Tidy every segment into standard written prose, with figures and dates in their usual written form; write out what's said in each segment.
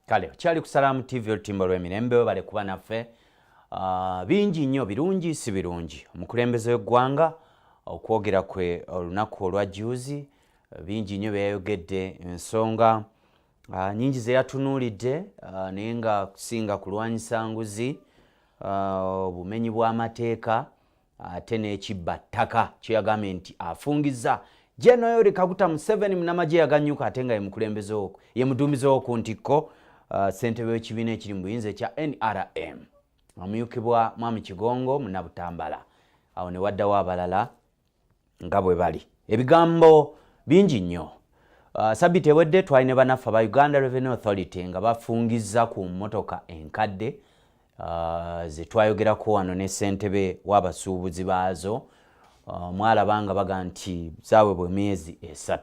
Kale kyali ku Salaamu TV, olutimba lw'emirembe. Webale kuba naffe. Bingi nnyo, birungi si birungi. Omukulembeze w'eggwanga okwogera kwe olunaku olwa juzi, bingi nnyo byeyayogedde, ensonga nyingi ze yatunuulidde, naye nga kusinga kulwanyisa nguzi, obumenyi bw'amateeka, ate n'ekibba ttaka kyeyagambye nti afungiza General Yoweri Kaguta Museveni, munamagye yaganyuka ate nga ye mukulembeze, ye muduumizi w'oku ntikko, ssentebe w'ekibiina ekiri mu buyinza ekya NRM, amyukibwa Mwami Kigongo Munabutambala. Awo ne waddawo abalala nga bwe bali. Ebigambo bingi nnyo. Sabiti ewedde twali ne banaffe aba Uganda Revenue Authority nga bafungiza ku mmotoka enkadde ze twayogerako wano ne ssentebe w'abasuubuzi baazo. Mwalaba nga baga nti zaawebwa emyezi 3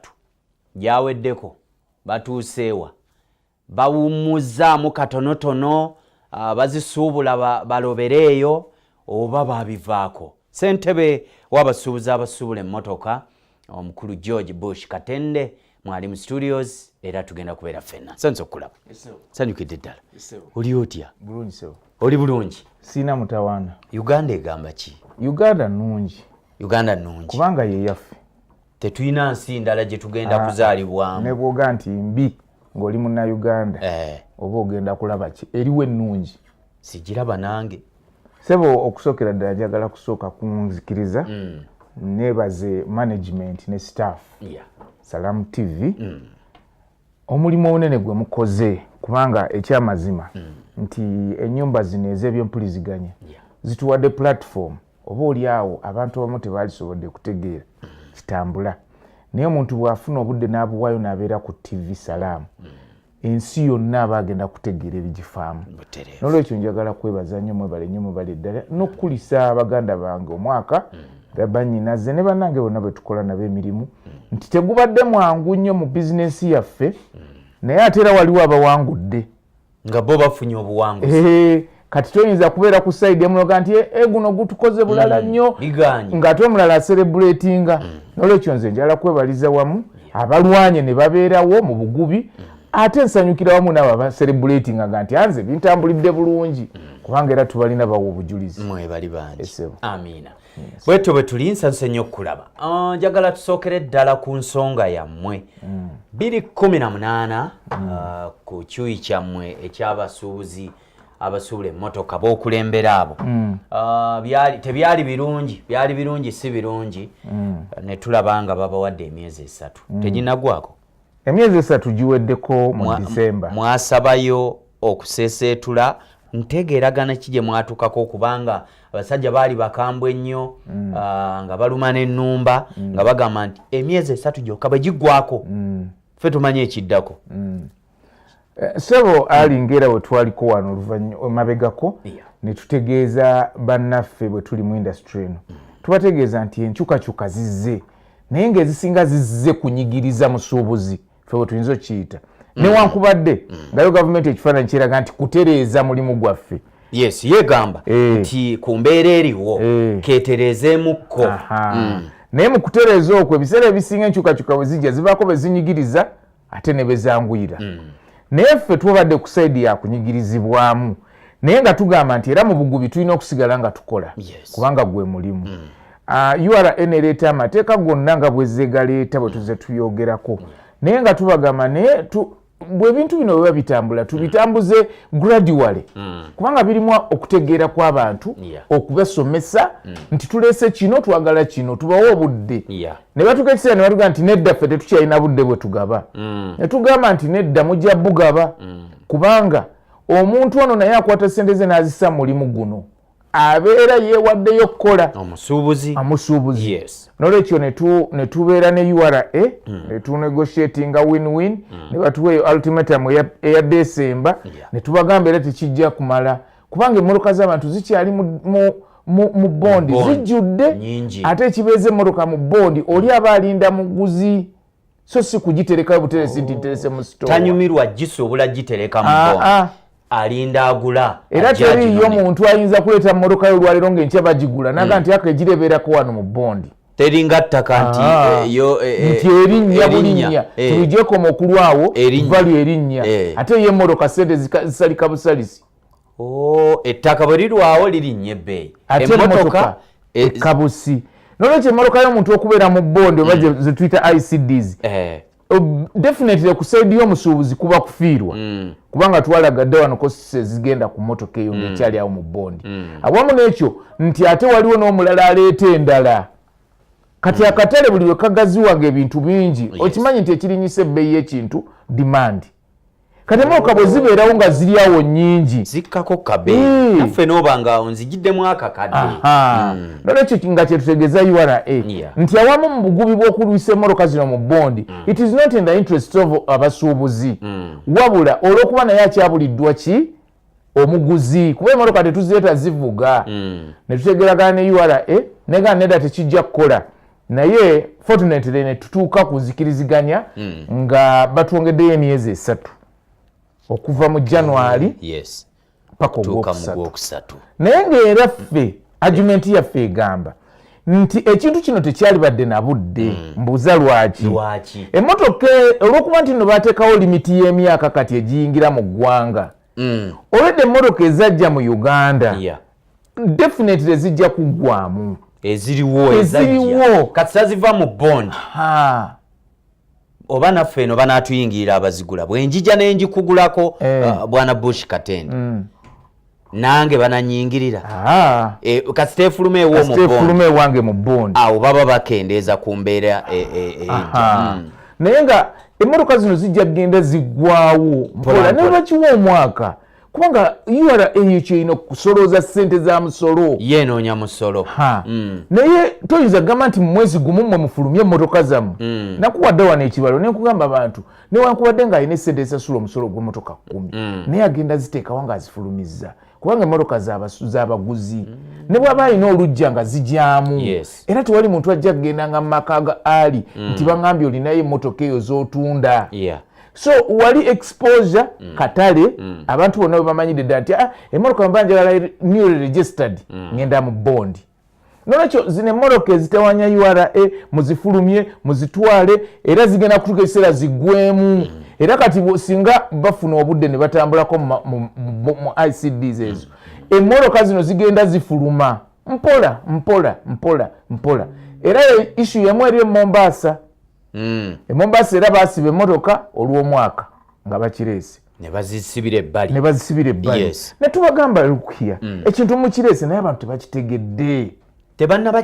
gyaweddeko, batuuseewa bawummuzaamu katonotono, bazisuubula balobereeyo oba babivaako. Ssentebe w'abasuubuzi abasuubula emmotoka, omukulu George Bush Katende, mwali mu studios era tugenda kubeera ffenna. Nsanyuse okukulaba, sanyukidde ddala. Oli otya? Oli bulungi? Siina mutawaana. Uganda egamba ki? Uganda nnungi. Uganda nnungi. Kubanga yeyaffe. Tetulina nsi ndala gye tugenda kuzaalibwamu. Ne bwoga nti mbi ng'oli munnauganda, oba ogenda kulaba ki eriwo ennungi? Sigiraba nange. Sebo, okusookera ddala njagala kusooka kunzikiriza nebaze management ne staff Salamu TV omulimu omunene gwe mukoze, kubanga ekyamazima nti ennyumba zino ez'ebyempuliziganya zituwadde platform. Oba oli awo abantu abamu tebaalisobodde kutegeera kitambula, naye omuntu bw'afuna obudde n'abuwaayo n'abeera ku TV Salaamu, ensi yonna aba agenda kutegeera ebigifaamu. Nolwekyo njagala kwebaza nnyo, mwebale nnyo, mwebale ddala n'okukulisa baganda bange omwaka, banyinaze ne bannange bonna bwe tukola nabo emirimu, nti tegubadde mwangu nnyo mu bizinensi yaffe, naye ate era waliwo abawangudde. Nga bo bafunye obuwanguzi. Kati toyinza kubeera ku side emuloga nti guno gutukoze bulala nnyo ng'ate omulala acelebratinga. Nolwekyo nze njagala kwebaliza wamu abalwanye ne babeerawo mu bugubi, ate nsanyukira wamu naabo abacelebratinga nga nti anze bintambulidde bulungi, kubanga era tubalina bawa obujulizi. Mwebali bangi. Amiina. Bwetyo bwe tuli. Nsanyuse nnyo okukulaba. Njagala tusookere ddala ku nsonga yammwe 218, ku kyuyi kyammwe ekyabasuubuzi abasuubula emmotoka b'okulembera abo. Tebyali birungi, byali birungi si birungi, ne tulaba nga babawadde emyezi 3. Teginagwako? Emyezi 3 giweddeko mu Disemba. Mwasabayo okuseeseetula. Ntegeeragana ki gye mwatukako? Kubanga abasajja baali bakambwe nnyo, nga baluma n'ennumba, nga bagamba nti emyezi 3 gyokka bwe giggwako, ffe tumanyi ekiddako. Sebo ali ngaera bwe twaliko wano oluvannyuma mabegako ne tutegeeza bannaffe bwe tuli mu industry eno, tubategeeza nti enkyukakyuka zizze, naye ng'ezisinga zizze kunyigiriza musuubuzi, ffe bwe tuyinza okiyita, newankubadde ngayo gavumenti ekifaananyi kiraga nti kutereeza mulimu gwaffe. Yes, yegamba nti ku mbeera eriwo ketereezeemukko. Naye mu kutereeza okwo, ebiseera ebisinga enkyukakyuka bwe zijja zibaako be zinyigiriza ate ne bezanguyira. Naye ffe twabadde ku side ya kunyigirizibwamu, naye nga tugamba nti era mu bugubi tulina okusigala nga tukola, kubanga gwe mulimu. URA ereeta amateeka gonna nga bwezegaleeta bwe tuze tuyogerako, naye nga tubagamba naye bwe bintu bino biba bitambula, tubitambuze gradually, kubanga birimu okutegeera kw'abantu, okubasomesa nti tuleese kino, twagala kino, tubawe obudde. Ne batuka ekiseera ne batugaa nti nedda, ffe tetukyalina budde bwe tugaba. Ne tugamba nti nedda, mujja bugaba, kubanga omuntu ono naye akwata sente ze n'azissa mu mulimu guno, abeera yeewaddeyo okukola. Omusuubuzi. Omusuubuzi. Nolwekyo ne tubeera ne URA ne tunegotiatinga win-win, ne batuwa eyo ultimatum eya Desemba. Ne tubagamba era tekijja kumala, kubanga emmotoka z'abantu zikyali mu bondi, zijjudde. Ate ekibeeza emmotoka mu bondi, oli aba alinda muguzi, so si kugiterekayo buteresi nti nterese mu store. Tanyumirwa gisobola gitereka mu bondi, alinda agula. Era teriiyo muntu ayinza kuleeta mmotoka yo olwaleero ng'enkya bagigula naga nti aka egirebeerako wano mu bondi. Teringa ttaka nti yo nti erinnya bulinnya, tebujekoma okulwawo value erinnya, ate ye emmotoka sente zisalika busalisi. Oh, ettaka bwe lirwawo lirinnya ebbeeyi, ate emmotoka ekabusi. Nolwekyo emmotoka y'omuntu okubeera mu bond oba zetuyita ICDs, definitely ku side y'omusuubuzi kuba kufiirwa, kubanga twalaga dda wano costs ezigenda ku mmotoka eyo ng'ekyali awo mu bond. Awamu n'ekyo nti ate waliwo n'omulala aleeta endala. Kati akatale buli lwe kagaziwanga ebintu bingi, okimanyi nti ekirinyisa ebbeeyi y'ekintu demand. Kati emmotoka bwe zibeerawo nga ziri awo nnyingi, zikkako kabeeyi, naffe n'oba nga nzigiddemu akakadde. Nolwekyo nga kyetutegeeza URA nti awamu mu bugubi bw'okulwisa emmotoka zino mu bond, it is not in the interest of abasuubuzi, wabula olw'okuba naye akyabuliddwa ki omuguzi, kuba emmotoka tetuzireeta zivuga. Ne tutegeragana ne URA negana nedda, tekijja kukola. Naye fortunately ne tutuuka ku nzikiriziganya nga batwongeddeyo emyezi 3 okuva mu January paka ogwokusatu. Naye ng'era ffe argument yaffe egamba nti ekintu kino tekyalibadde na budde. Mbuuza lwaki? Emmotoka, olw'okuba nti nno bateekawo limit y'emyaka kati egiyingira mu ggwanga, olwedde emmotoka ezajja mu Uganda definitely zijja kuggwamu. Eziriwo? Eziriwo. Kati taziva mu bond, oba naffe eno banaatuyingirira abazigula? Bwenjija nenjikugulako, bwana Bush Katende, nange bananyingirira? Kasita efuluma ewofuluma ewange mu bond, awo baba bakendeeza ku mbeera. Naye nga emmotoka zino zijja kugenda ziggwawo mpola, naye bakiwa omwaka, kubanga URA eyo kyerina okusolooza ssente za musolo. Yenoonya musolo. Naye toyinza kugamba nti mu mwezi gumu mmwe mufulumye emmotoka zammwe. Nakuwadde wano ekibalo nenkugamba abantu, newankubadde ng'alina essente ezisasula omusolo gw'emmotoka 10, naye agenda ziteekawo ng'azifulumizza, kubanga emmotoka z'abaguzi, ne bw'aba alina olujja nga zijyamu, era tewali muntu ajja kugendanga mu maka ga ali nti baŋambye olinayo emmotoka eyo z'otunda. So wali exposure, katale, abantu bonna bwe bamanyidde ddala nti ah, emmotoka mba njagala newly registered, ngenda mu bond. Nolwekyo zino emmotoka ezitawanya URA, muzifulumye muzitwale, era zigenda kutuuka ekiseera ziggwemu. Era kati singa bafuna obudde ne batambulako mu ICDs ezo, emmotoka zino zigenda zifuluma mpola mpola mpola mpola. Era issue yemu eri e Mombasa. E Mombasa era basiba emmotoka olw'omwaka nga bakireese. Ne bazisibira ebbali. Ne bazisibira ebbali. Ne tubagamba, lukiya ekintu mukireese, naye abantu tebakitegedde. Tebannaba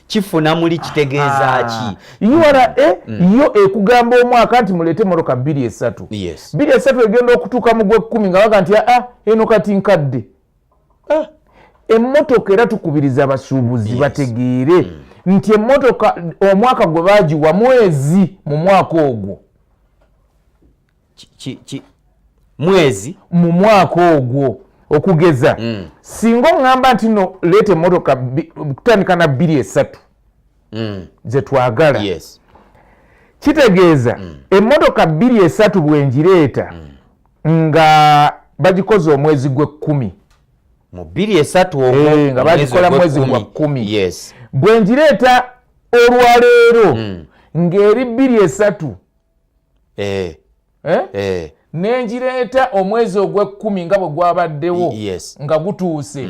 kifuna muli kitegeeza ki. URA yo ekugamba omwaka nti muleete emmotoka bbiri esatu. Bbiri esatu egenda okutuuka mu gw'ekkumi nga baga nti aa, eno kati nkadde. Emmotoka, era tukubiriza abasuubuzi bategeere nti emmotoka omwaka gwe bagiwa mwezi mu mwaka ogwo. Mwezi mu mwaka ogwo. Okugeza, singa oŋŋamba nti no leeta emmotoka kutandika na bbiri esatu zetwagala, kitegeeza emmotoka bbiri esatu bwengireeta nga bagikoze omwezi gw'ekkumi, mu bbiri esatu. Eh, nga bagikola mwezi gwa 10, bwengireeta olwaleero ng'eri bbiri esatu, eh? Eh. Nengireeta omwezi ogw'ekkumi nga bwe gwabaddewo nga gutuuse,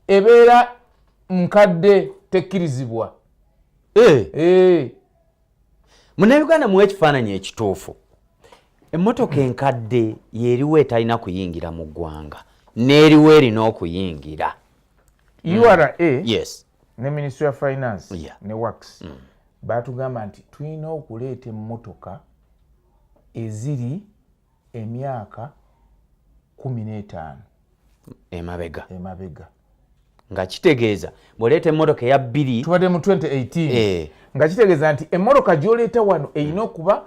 ebeera nkadde, tekkirizibwa. Eh. Munnayuganda, muwe ekifaananyi ekituufu. Emmotoka enkadde yeriwo etalina kuyingira mu ggwanga, n'eriwo erina okuyingira? URA ne Ministry of Finance ne Works batugamba nti tulina okuleeta emmotoka eziri emyaka 15 emabega. Emabega. Nga kitegeeza bw'oleeta emmotoka eya bbiri Tubadde mu 2018. Nga kitegeeza nti emmotoka gy'oleeta wano erina okuba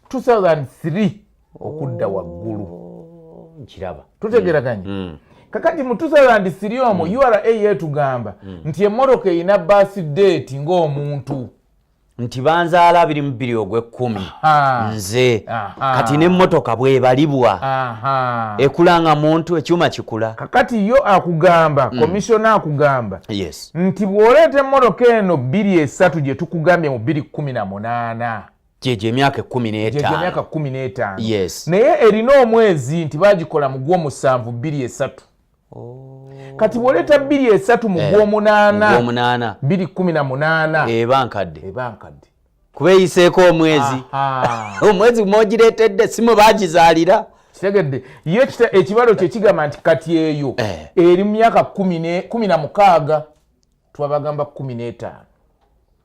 2003 okudda waggulu. Oh, nkiraba. Tutegeraganye? Kakati mu 2003 omwo, URA yeetugamba nti emmotoka erina birth date ng'omuntu. Nti banzaala 22 ogw'ekkumi nze. Kati n'emmotoka bwebalibwa ekula nga muntu, ekyuma kikula. Kakati yo akugamba, commissioner akugamba nti bw'oleeta emmotoka eno 23 gye tukugambye mu 2018, Gyegyo emyaka 15. Gyegyo emyaka 15. Naye erina omwezi nti bagikola mu gw'omusanvu 23. Kati bw'oleeta 23 mu gw'omunaana, Gw'omunaana, 2018, eba nkadde. Eba nkadde. Kuba eyiseeko omwezi. Omwezi mwogireetedde si mwe bagizaalira. Kitegedde ye ekibalo kye kigamba nti kati eyo eri mu myaka 16, twabagamba 15.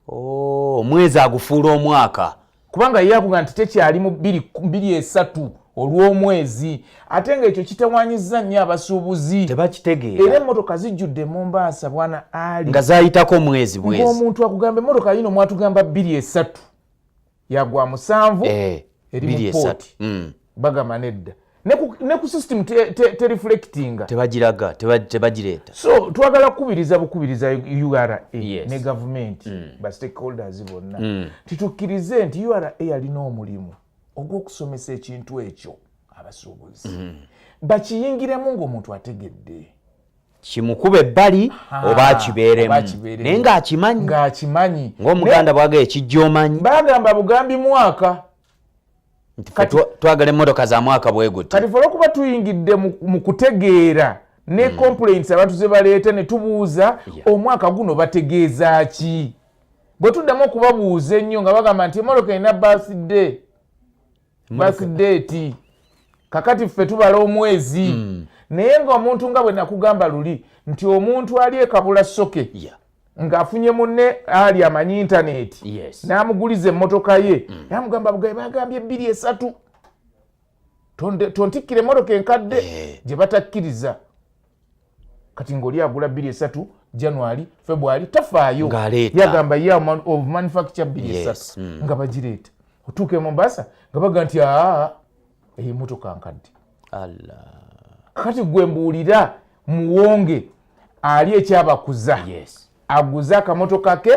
Oh, omwezi agufuula omwaka. Kubanga ye akuga nti tekyali mu 23 olw'omwezi, ate ng'ekyo kitawanyiza nnyo abasuubuzi. Tebakitegeera. Era emmotoka zijjudde Mombaasa, bwana Ali, nga zayitako omwezi bwezi. Ng'omuntu akugamba emmotoka yino mwatugamba 23 yagwa musanvu, eri mu 23. port. Bagamba nedda, ne ku system tereflectinga. Tebagiraga, tebagireeta. So twagala kukubiriza bukubiriza URA ne gavumenti, ba stakeholders bonna, titukkirize nti URA yalina omulimu ogw'okusomesa ekintu ekyo abasuubuzi bakiyingiremu ng'omuntu ategedde. Kimukuba ebbali oba akibeeremu. Oba akibeeremu. Naye ng'akimanyi. Ng'akimanyi. Ng'omuganda bwaga, ekijja omanyi. Bagamba bugambi mwaka. Nti ffe twagala emmotoka za mwaka bwe guti. Kati fe olwokuba tuyingidde mu kutegeera ne complaints abantu ze baleeta ne tubuuza, omwaka guno bategeeza ki? Bwe tuddamu okubabuuza ennyo nga bagamba nti emmotoka erina birthday, birthday. Kakati ffe tubala omwezi, naye ng'omuntu nga bwe nakugamba luli nti omuntu ali ekabula soke ng'afunye munne ali amanyi intaneti n'amuguliza emmotoka ye, yamugamba bugabe bagambye 23, tontikkira emmotoka enkadde gye batakkiriza. Kati ng'oli agula 23 January, February, tafaayo. Ng'aleeta. Yagamba year of manufacture bbiri esatu, nga bagireeta. Otuuka e Mombasa nga baga nti aa, eyo emmotoka nkadde. Allah. Kati gwe mbuulira, muwonge ali ekyabakuza aguze akamotoka ke,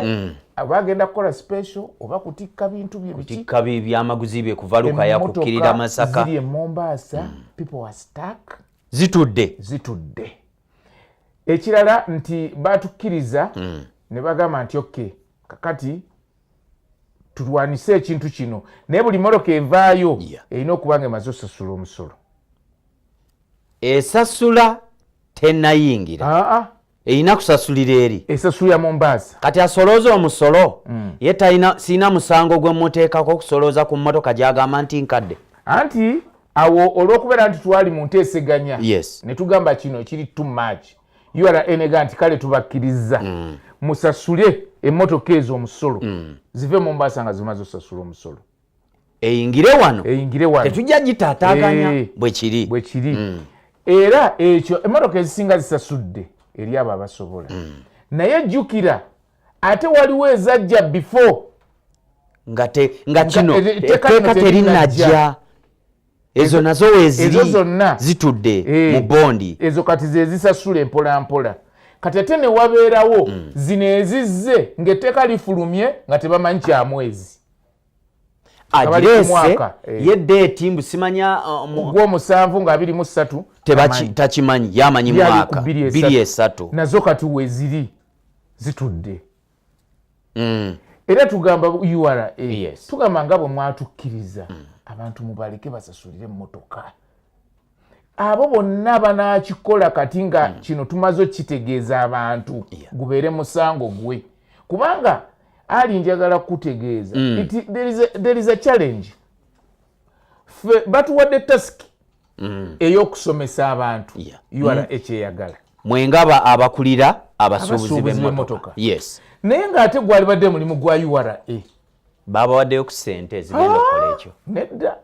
aba agenda kukola special oba kutikka bintu bye biki? Kutikka byamaguzi bye kuva Lukaya kukkirira Masaka. Ziri e Mombasa, people are stuck. Zitudde. Zitudde. Ekirala nti batukkiriza ne bagamba nti okay, kakati tulwanise ekintu kino, naye buli motoka evaayo erina okuba nga emaze osasula omusolo. Esasula tenayingira? Aa. Erina kusasulira eri? Esasulira Mombasa. Kati asolooza omusolo ye talina, siina musango gwe muteekako okusolooza ku mmotoka gy'agamba nti nkadde? Anti awo olw'okubeera nti twali mu nteeseganya ne tugamba kino kiri too much, URA nega nti kale tubakkiriza musasule emmotoka ezo omusolo, zive Mombasa nga zimaze osasula omusolo. Eyingire wano. Eyingire wano. Tetujja gitaataaganya. Bwe kiri. Bwe kiri. Era ekyo emmotoka ezisinga zisasudde eri abo abasobola, naye jjukira ate waliwo ezajja before. Nga kino Etteeka lino etteeka terinajja. Terinajja. Ezo nazo weeziri. Ezo zonna. Zitudde mu bondi. Ezo kati ze zisasula empolampola. Kati ate ne wabeerawo zino ezizze ng'etteeka lifulumye nga tebamanyi kyamwezi. Bali ku Agireese mwaka, ye date mbu simanya Ogw'omusanvu nga 23. Tamanyi. Takimanyi, yamanyi Byali ku mwaka 23. 23. Nazo kati weeziri zitudde. Era tugamba URA, tugamba nga bwe mwatukkiriza, abantu mubaleke basasulire emmotoka. Abo bonna banakikola kati nga kino tumaze okitegeeza abantu, gubeere musango gwe, kubanga ali njagala kutegeeza, there is a challenge. Ffe batuwadde task ey'okusomesa abantu, URA ekyeyagala. Mwengaba abakulira abasuubuzi Abasuubuzi b'emmotoka. B'emmotoka. Naye ng'ate gwali badde mulimu gwa URA. Babawaddeyo ku ssente ezigenda okukola ekyo? Nedda,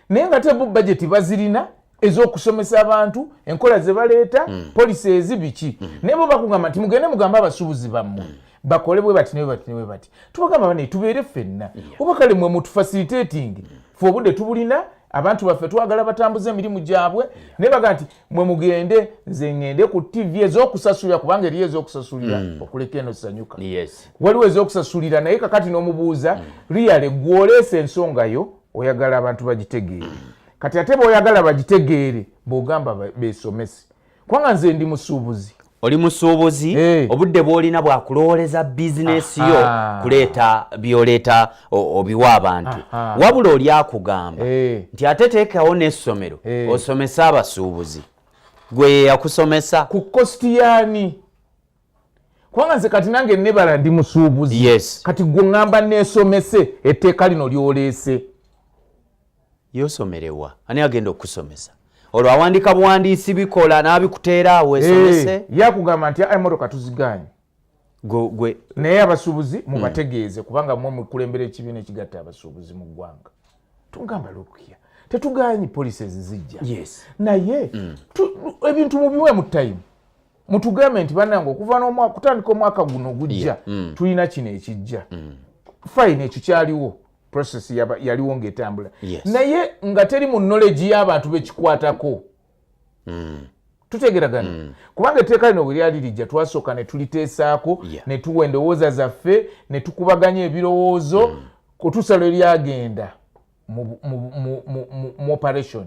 naye nga te bo budget bazirina ez'okusomesa abantu, enkola ze baleeta, policy biki, naye bo bakugamba nti mugende mugambe abasuubuzi bammwe bakole bwe bati ne bwe bati ne bwe bati. Tubagamba bane tubeere ffenna, oba kale mwe mutufacilitating, fe obudde tubulina, Abantu baffe twagala batambuze emirimu gyabwe, naye baga nti mwe mugende, nze ngende ku TV ez'okusasulira, kubanga eriyo ez'okusasulira okuleka eno Sanyuka. Waliwo ez'okusasulira, naye kakati n'omubuuza, really gwoleesa ensonga yo, oyagala abantu bagitegeere. Kati ate bw'oyagala bagitegeere, bw'ogamba beesomese, kubanga nze ndi musuubuzi. Oli musuubuzi. Obudde bw'olina bwakulowooleza bizinesi yo, kuleeta byoleeta obiwa abantu. Wabula oli akugamba nti ate teekawo n'essomero osomese abasuubuzi. Gwe ye yakusomesa? Ku cost yaani? Kubanga nze kati nange nebala ndi musuubuzi. Kati gwe ŋŋamba neesomese etteeka lino lyoleese. Yosomerewa? Ani agenda okusomesa? Olwo awandika buwandiisi, bikola n'abikuteera awo esomese? Yakugamba nti emotoka tuziganye. Gwe Naye abasuubuzi mubategeeze, kubanga mwe mukulembera ekibiina ekigatta abasuubuzi mu ggwanga. Tugamba, look here, tetuganyi policies zijja, naye ebintu mubiwe mu time. Mutugambe nti bannange, okuva kutandika omwaka guno ogujja, tulina kino ekijja. Fine, ekyo kyaliwo, process yaliwo ng'etambula, naye nga teri mu knowledge y'abantu bekikwatako. Tutegeragana? Kubanga etteeka lino bwe lyali lijja, twasooka ne tuliteesaako, ne tuwa endowooza zaffe, ne tukubaganya ebirowoozo kutuusa lwe lyagenda mu operation.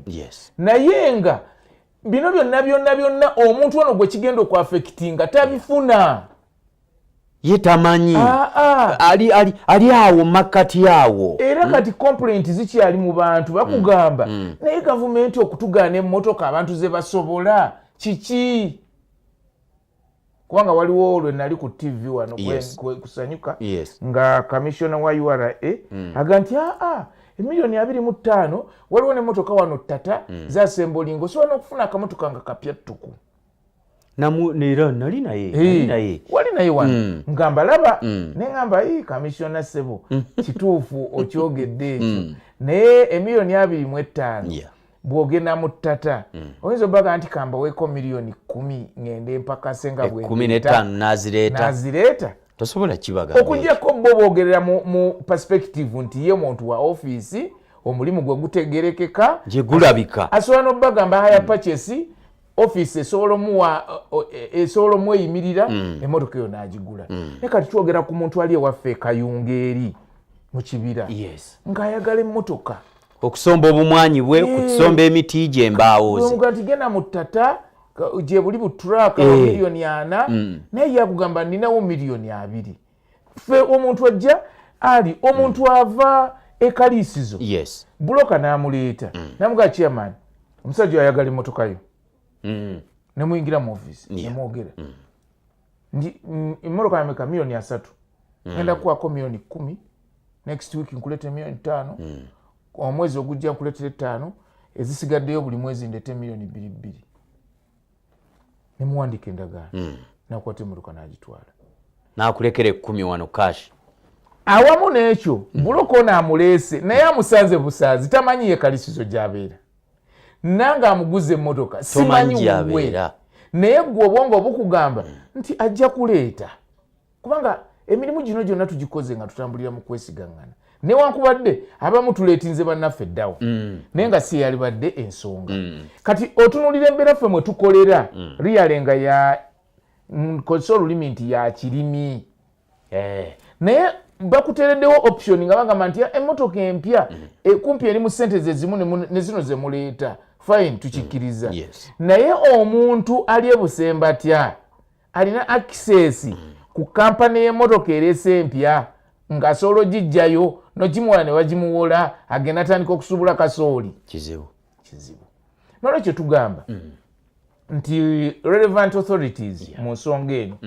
Naye nga bino byonna byonna byonna, omuntu ono gwe kigenda okuaffectinga tabifuna. Ye tamanyi. Ah, ah. Ali awo makkati awo. Era kati complaint zikyali mu bantu, bakugamba, naye gavumenti okutugaana emmotoka abantu ze basobola kiki? Kubanga waliwo lwe nali ku TV wano kusanyuka, nga kamishona wa URA aga nti aa, emiliyoni 25, waliwo nemotoka wano tata zasembolinga, osobola n'okufuna akamotoka nga kapya ttuku. Era nali naye, nali naye. Wali naye wano, nga mbalaba, neŋamba, "Ii, kamishona ssebo, kituufu okyogedde ekyo, naye emiliyoni 25, bw'ogenda mu ttata, oyinza obaga nti kambaweeko miliyoni 10, ŋŋende mpakase nga bwe 15 ndeeta." N'azireeta. N'azireeta. Tosobola kibagamba ekyo. Okugyako bo boogerera mu perspective nti ye muntu wa ofiisi, omulimu gwe gutegerekeka. Gye gulabika. Asobola n'obagamba hire purchase, ofiisi esobola omuwa, esobola omweyimirira, emmotoka eyo n'agigula. Naye kati twogera ku muntu ali ewaffe ekayunga eri mu kibira, ng'ayagala emmotoka okusomba obumwanyi bwe, kusomba emiti gye, embaawo ze. Bwemuga nti genda mu ttata, gye buli butraka 4 miliyoni, naye yakugamba ninawo miliyoni 20. Ffe omuntu ajja ali, omuntu ava ekaliisizo, broker n'amuleeta, namugaa, "Chairman, omusajja ayagala emmotoka yo." Nemuyingira mu office, nemwogera nti, "Emmotoka yameka?" "miliyoni 30." "Ngenda kukwako miliyoni 10, next week nkuleeta miliyoni 5, omwezi ogujja nkuleetera 5, ezisigaddeyo buli mwezi ndete miliyoni 2 2." Nemuwandika endagaano, nakwata emmotoka n'agitwala. N'akulekera 10 wano cash. Awamu n'ekyo, broker ono amuleese, naye amusanze busaazi, tamanyi ye kalisizo gy'abeera, nange amuguza emmotoka simanyi Tomanyi wuwe. gy'abeera. Naye gwe obwongo bukugamba nti ajja kuleeta, kubanga emirimu gino gyonna tugikoze nga tutambulira mu kwesigaŋŋana, newankubadde abamu tuleetinze bannaffe eddawo, naye nga si yalibadde ensonga. Kati otunuulira embeera ffe mwe tukolera, really nga ya nkozesa olulimi nti ya kirimi, naye bakuteereddewo option nga bagamba nti emmotoka empya kumpi eri mu ssente zezimu ne zino zemuleeta. Fine, tukikkiriza. Naye omuntu ali ebusembatya alina access ku kampani y'emmotoka ereese empya, ng'asobola ogijjayo nogimuwola ne bagimuwola, agenda atandika okusuubula kasooli. Kizibu. Kizibu. Nolwekyo tugamba nti relevant authorities, mu nsonga eno,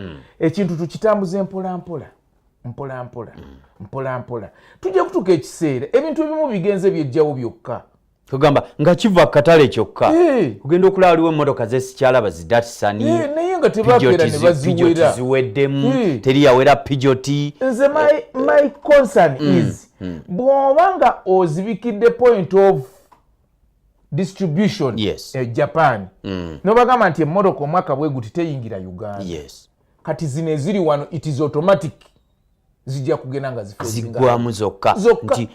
ekintu tukitambuze mpola mpola, mpola mpola, mpola mpola. Tujja kutuuka ekiseera ebintu ebimu bigenze byejjawo byokka. Tugamba nga kiva ku katale kyokka. Ogenda okulaba waliwo emmotoka zesikyalaba, zi Datsun. Naye nga tebakeera ne baziwera. Ziweddemu. Teri yawera Peugeot. Nze my concern is, bw'oba nga ozibikidde point of distribution, e Japan, nobagamba nti emmotoka omwaka bwe guti teyingira Uganda, kati zino eziri wano, it is automatic. Zijja kugenda nga ziggwamu zokka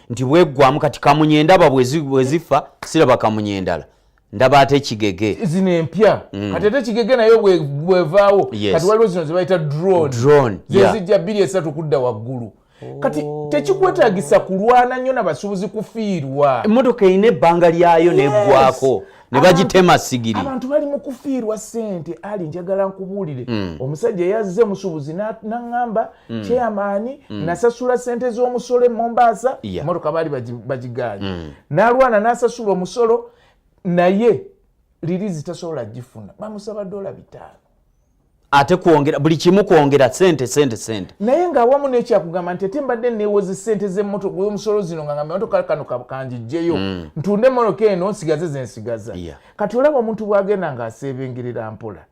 nti bweggwamu kati kamunye ndaba bwezifa siraba kamunye endala, ndaba ate kigege. Zino empya. Kati ate kigege nayo bwevaawo, kati waliwo zino zebayita drone, zezijja 2 3 kudda waggulu. Kati tekikwetagisa kulwana nnyo nabasuubuzi kufiirwa. Emmotoka erina ebbanga lyayo neggwako ne bagitema sigiri. Abantu bali mu kufiirwa ssente. Ali, njagala nkubuulire, omusajja yazze musuubuzi naŋŋamba, chairman, nasasula ssente z'omusolo e Mombasa, emmotoka baali bagigaanye, n'alwana n'asasula omusolo, naye release tasobola gifuna, bamusaba $5. Ate kwongera buli kimu, kwongera sente sente sente. Naye ng'awamu n'ekyakugamba nti ate mbadde neewoze sente z'emmotoka omusolo zino, nga ngamba emotoka kano kangiggyeyo, ntunde emmotoka eno, nsigaze zensigaza. Kati olaba omuntu bw'agenda ng'aseebengerera mpola,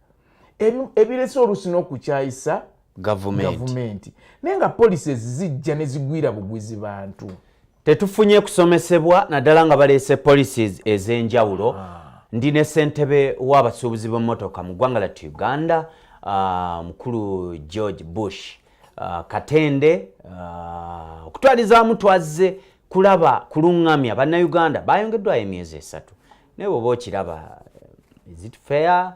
ebirese oluusi n'okukyayisa gavumenti, naye nga policies zijja ne zigwira bugwizi bantu. Tetufunye kusomesebwa, naddala nga baleese policies ez'enjawulo. Ndi ne ssentebe w'abasuubuzi b'emmotoka mu ggwanga lyattu Uganda, mukulu George Bush Katende. Okutwalizaamu twazze kulaba kuluŋŋamya bannayuganda bayongeddwayo emyezi 3, naye bw'oba okiraba, is it fair?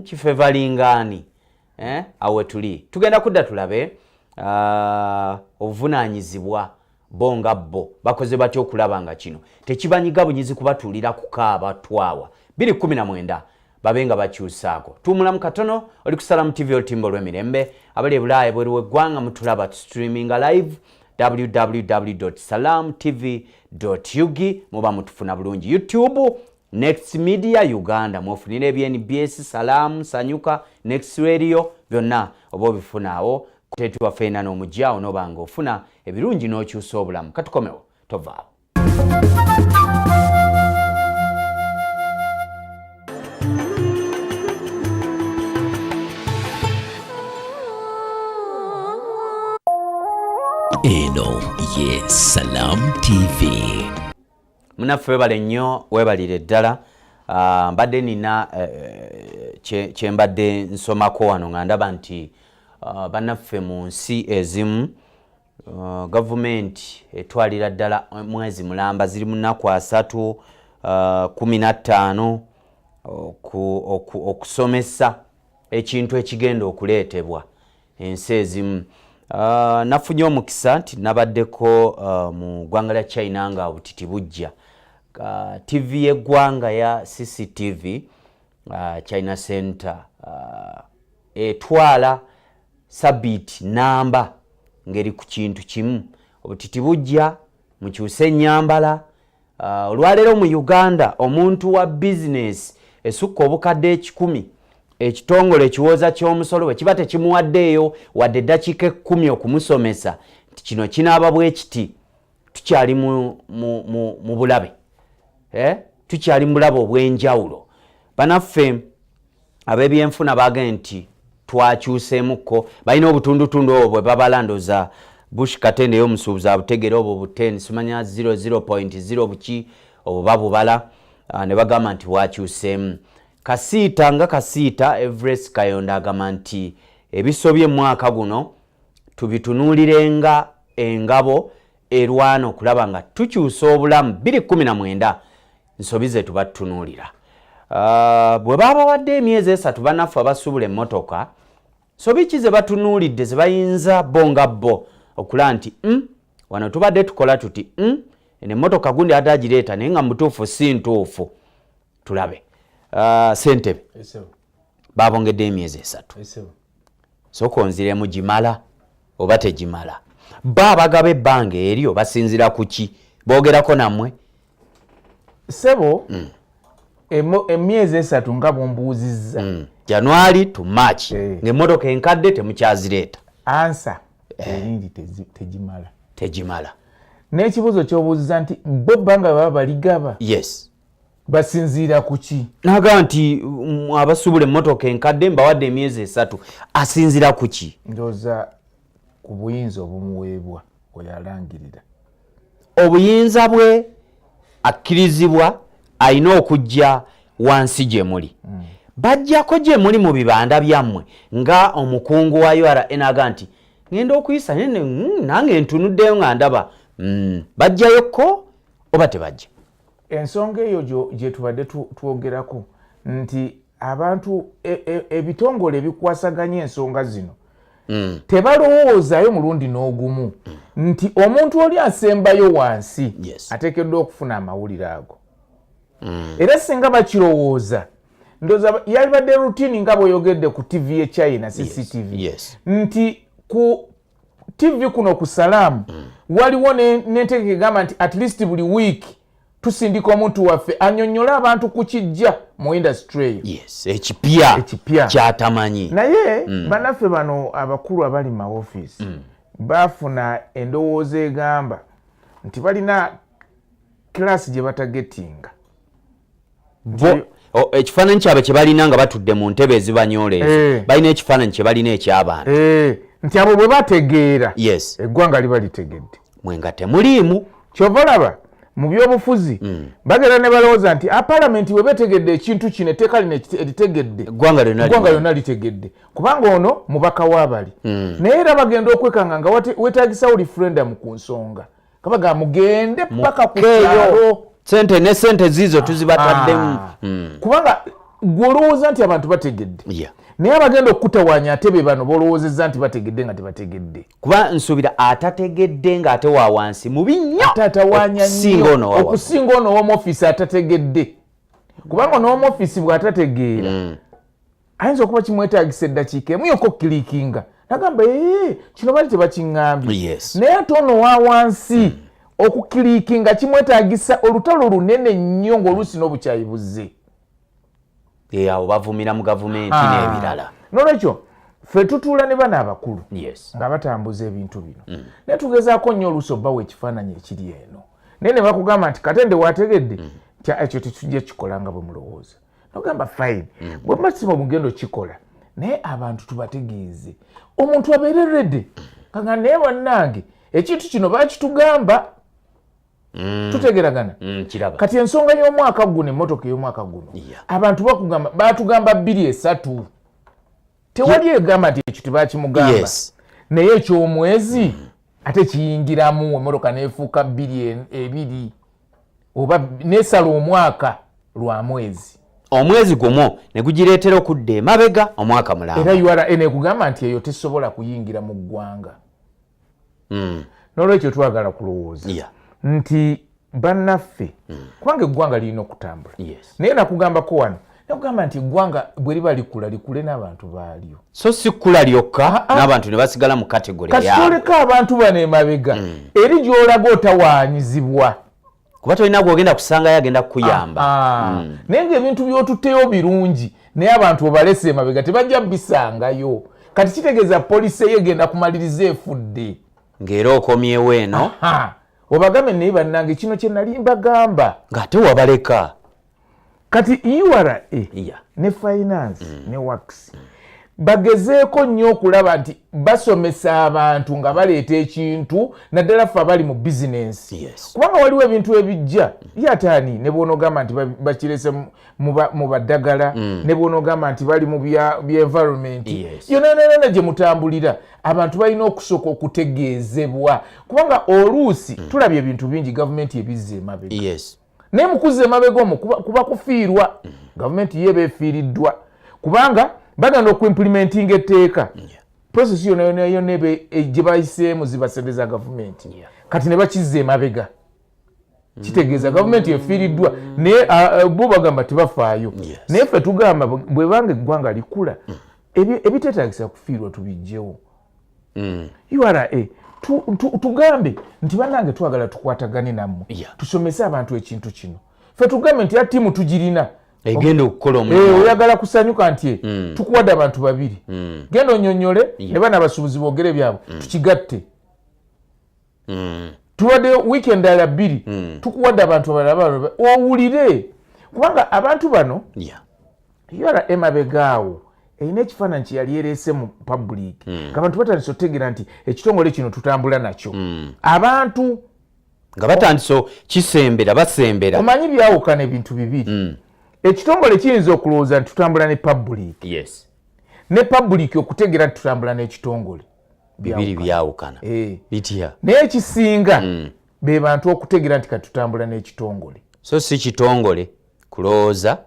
Kifevalingaani? Awo tuli tugenda kudda tulabe obuvunaanyizibwa bo nga bo bakoze batya okulaba nga kino tekibanyiga bunyizi kubatuulira kukaaba twawa 2019 babe nga bakyusaako. Tuwumulamu katono. Oli ku Salamu TV, olutimba olw'emirembe. Abali ebulaaya, ebweru w'eggwanga, mutulaba streaminga live www salam tv ug, muba mutufuna bulungi. YouTube, Next Media Uganda, mwofunira ebya NBS, Salamu, Sanyuka, Next Radio, byonna oba obifunaawo. Teti waffe ena n'omugyawo noba nga ofuna ebirungi n'okyusa obulamu. Katukomewo, tovaawo. Eno ye Salam TV. Munaffe, webale nnyo, webalire ddala. Mbadde nina kyembadde nsomako wano nga ndaba nti bannaffe mu nsi ezimu, gavumenti etwalira ddala mwezi mulamba, ziri mu nnaku 30, 15 okusomesa ekintu ekigenda okuleetebwa ensi ezimu. Nafunye omukisa nti nabaddeko mu ggwanga lya China nga obutiti bujja. TV y'eggwanga ya CCTV, China Center, etwala sabiiti namba ngeri ku kintu kimu, obutiti bujja, mukyuse ennyambala. Olwaleero mu Uganda omuntu wa bizinesi esukka 100,000, ekitongole ekiwooza ky'omusolo bwe kiba tekimuwaddeeyo wadde eddakiika 10 okumusomesa nti kino kinaaba bwe kiti, tukyali mu bulabe, eh? Tukyali mu bulabe obw'enjawulo. Banaffe ab'ebyenfuna bagambye nti twakyuseemukko, balina obutundutundu obwo bwe babala. Ndoza Bush Katende y'omusuubuzi abutegere obwo bu 10 simanya 00.0 buki obwo babubala, ne bagamba nti bwakyuseemu. Kasiita nga Kasiita Everest Kayonda agamba nti ebisobye mu mwaka guno tubitunuulirenga engabo erwana okulaba nga tukyusa obulamu 2019, nsobi ze tuba tutunuulira. Bwe babawadde emyezi 3, bannaffe abasuubula emmotoka, nsobi ki ze batunuulidde ze bayinza bo nga bo okulaba nti wano tubadde tukola tuti, eno emmotoka gundi ate agireeta naye nga mutuufu si ntuufu? Tulabe. Sentebe, babongedde emyezi 3, sooka onziremu, gimala oba tegimala? Ba abagaba ebbanga eryo basinzira ku ki? Boogerako nammwe? Sebo, emyezi 3 nga bwombuuzizza, January to March, ng'emmotoka enkadde temukyazireeta. Answer eringi tegimala. Tegimala. N'ekibuuzo ky'obuuziza nti bo bbanga baba baligaba, basinziira ku ki? Naga nti abasuubula emmotoka enkadde mbawadde emyezi 3, asinziira ku ki? Ndowooza ku buyinza obumuweebwa oyo alangirira. Obuyinza bwe akkirizibwa alina okujja wansi gye muli, bajjako gye muli mu bibanda byammwe nga omukungu wa URA naga nti Ngenda okuyisa nene nange ntunuddeyo nga ndaba bajjayokko oba tebajja. Ensonga eyo gye tubadde twogerako nti abantu ebitongole ebikwasaganya ensonga zino tebalowoozaayo mulundi n'ogumu nti omuntu oli asembayo wansi ateekeddwa okufuna amawulire ago. Era singa bakirowooza, ndowooza yalibadde routine nga bw'oyogedde ku TV ye China, CCTV, nti ku TV kuno ku Salaamu waliwo n'entegeka egamba nti at least buli wiiki tusindika omuntu waffe annyonnyole abantu ku kijja mu industry eyo. Yes, ekipya. Ekipya. Kyatamanyi. Naye bannaffe bano abakulu abali mu maofiisi baafuna endowooza egamba nti balina class gye batagetinga. Bo ekifaananyi kyabwe kye balina nga batudde mu ntebe ezibanyoola ezo, balina ekifaananyi kye balina eky'abantu. Nti abo bwe bategeera, eggwanga liba litegedde. Mwe nga temuliimu. Kyova olaba mu byobufuzi bagenda ne balowooza nti palamenti bwe betegedde ekintu kino, etteeka lino eritegedde, eggwanga lyonna. Eggwanga lyonna litegedde, kubanga ono mubaka w'abali. Naye era bagenda okwekanga nga weetagisawo referendum ku nsonga, kabaga mugende paka ku Mukeeyo. kyalo. Sente ne sente ziizo tuzibataddemu. Kubanga gwe olowooza nti abantu bategedde, naye abagenda okukutawaanya ate be bano bolowoozezza nti bategedde nga tebategedde. Kuba nsuubira atategedde ng'ate wa wansi mubi nnyo ate atawaanya okusinga nnyo ono wa waggulu. Okusinga ono ow'omu ofiisi atategedde, kubanga ono ow'omu ofiisi bw'atategeera ayinza okuba kimwetagisa eddakiika emu yokka okukiliikinga nagamba, "Ee, kino bali tebakiŋŋambye." Naye ate ono wa wansi okukiliikinga kimwetagisa olutalo lunene nnyo, ng'oluusi n'obukyayi buzze. Awo bavumira mu gavumenti n'ebirala. Nolwekyo ffe tutuula ne bano abakulu nga batambuza ebintu bino, naye tugezaako nnyo oluusi obbawa ekifaananyi ekiri eno, naye ne bakugamba nti Katende waategedde nti ekyo tetujja kikola nga bwe mulowooza. Nogamba, "Fine, bwe muba mugenda okikola, naye abantu tubategeeze, omuntu abeere ready." Kaga naye bannange ekintu kino bakitugamba. Tutegeragana? Kiraba. Kati ensonga y'omwaka guno, emmotoka ey'omwaka guno, abantu bakugamba batugamba bbiri esatu, tewali egamba nti ekyo tebakimugamba. Naye ekyomwezi ate kiyingiramu emmotoka neefuuka bbiri ebiri oba nesala omwaka lwa mwezi. Omwezi gumu ne gugireetera okudda emabega omwaka mulamba. Era URA nekugamba nti eyo tesobola kuyingira mu ggwanga. N'olwekyo twagala kulowooza nti bannaffe, kubanga eggwanga lirina okutambula, naye nakugambako wano, nakugamba nti eggwanga bwe liba likula, likule n'abantu baalyo. So si kkula lyokka, n'abantu ne basigala mu category Kasita yaabwe. Oleka abantu bano emabega, eri gy'olaga otawaanyizibwa. Kuba tolina gwogenda kusangayo agenda kukuyamba. Ah, naye ngaebintu by'otutteyo birungi, naye abantu obalese emabega, tebajja bisangayo. Kati kitegeeza policy eyo egenda kumaliriza efudde. Ng'era okomyewo eno. Ha, obagambe, "Naye bannange, kino kye nali mbagamba." Ng'ate wabaleka. Kati URA ne finance ne works bagezeeko nnyo okulaba nti basomesa abantu nga baleeta ekintu, naddala ffe abali mu bizinensi, kubanga waliwo ebintu ebijja yataani ne bwonogamba nti bakirese mu baddagala, ne bwonogamba nti bali mu bya environment, yonna yonna gye mutambulira, abantu balina okusooka okutegeezebwa, kubanga oluusi tulabye ebintu bingi gavumenti ebizza emabega. Naye mukuzza emabega omwo kuba kufiirwa. Gavumenti ye beefiiriddwa, kubanga bagenda okuimplementinga etteeka, process yonna yonna yonna gye bayiseemu ziba sente za gavumenti. Kati ne bakizza emabega, kitegeeza gavumenti efiiriddwa, naye bo bagamba tebafaayo. Naye ffe tugamba bwebanga eggwanga likula, ebiteetagisa kufiirwa tubijjewo. URA tugambe nti bannange, twagala tukwatagane nammwe, tusomese abantu ekintu kino. Ffe tugambe nti atiimu tugirina egenda okukola omulimu. Oyagala kusanyuka nti tukuwadde abantu babiri, genda onyonyole ne bana abasuubuzi boogere byabwe, tukigatte. Tubadde wiiki endala 2, tukuwadde abantu abalala balala owulire, kubanga abantu bano URA emabega awo erina ekifaananyi kye yali ereese mu public, ng'abantu batandise okutegeera nti ekitongole kino tutambula nakyo abantu. Nga batandise kisembera, basembera. Omanyi byawukana ebintu bibiri. Ekitongole kiyinza okulowooza nti tutambula ne public, ne public okutegeera nti tutambula n'ekitongole. Bibiri byawukana. Bitya? Naye ekisinga be bantu okutegeera nti kati tutambula n'ekitongole. So si kitongole kulowooza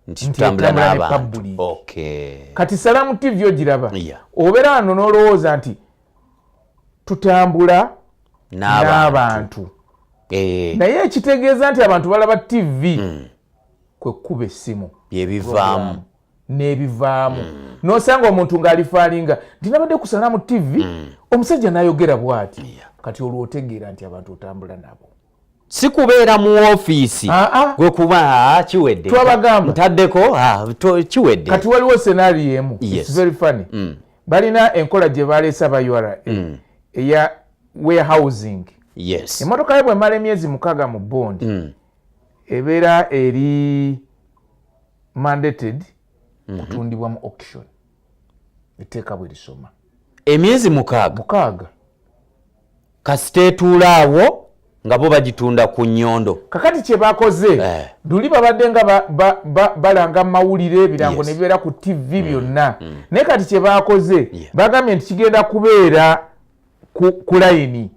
nti tutambula n'abantu. Okay. Kati Salamu TV ogiraba, obeera wano n'olowooza nti tutambula n'abantu, naye ekitegeeza nti abantu balaba TV kwe kuba essimu byebivaamu n'ebivaamu. N'osanga omuntu ng'alifaalinga nti nabadde ku Salamu TV, omusajja n'ayogera bw'ati. Kati olwo otegeera nti abantu otambula nabo. Si kubeera mu ofiisi gwe kuba kiwedde, twabagamba ntaddeko kiwedde. Kati waliwo scenario emu, it's very funny. Balina enkola gye baleese aba URA eya warehousing. Emmotoka yo bwemala emyezi 6 mu bond, ebeera eri mandated kutundibwa mu auction, etteeka bwe lisoma. Emyezi 6? 6. Kasita etuula awo nga bo bagitunda ku nnyondo. Kakati kye bakoze, luli babadde nga balanga mawulire, ebirango ne bibeera ku TV byonna, naye kati kye bakoze, bagambye nti kigenda kubeera ku layini.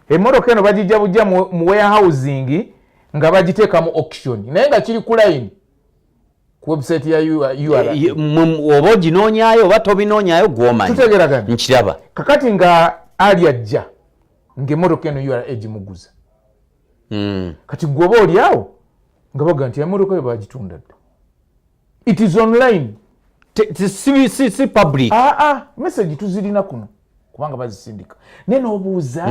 Emmotoka eno bagijja bujja mu warehousing nga bagiteeka mu auction, naye nga kiri ku layini ku website ya URA. Oba oginoonyaayo oba tobinoonyaayo gw'omanyi. Tutegeeragana? Nkiraba. Kakati nga ali ajja ng'emmotoka eno URA egimuguza. Kati gwe oba oli awo nga baga nti emmotoka yo bagitunda dda. It is online. Si public. Message tuzirina kuno kubanga bazisindika. Naye n'obuuza,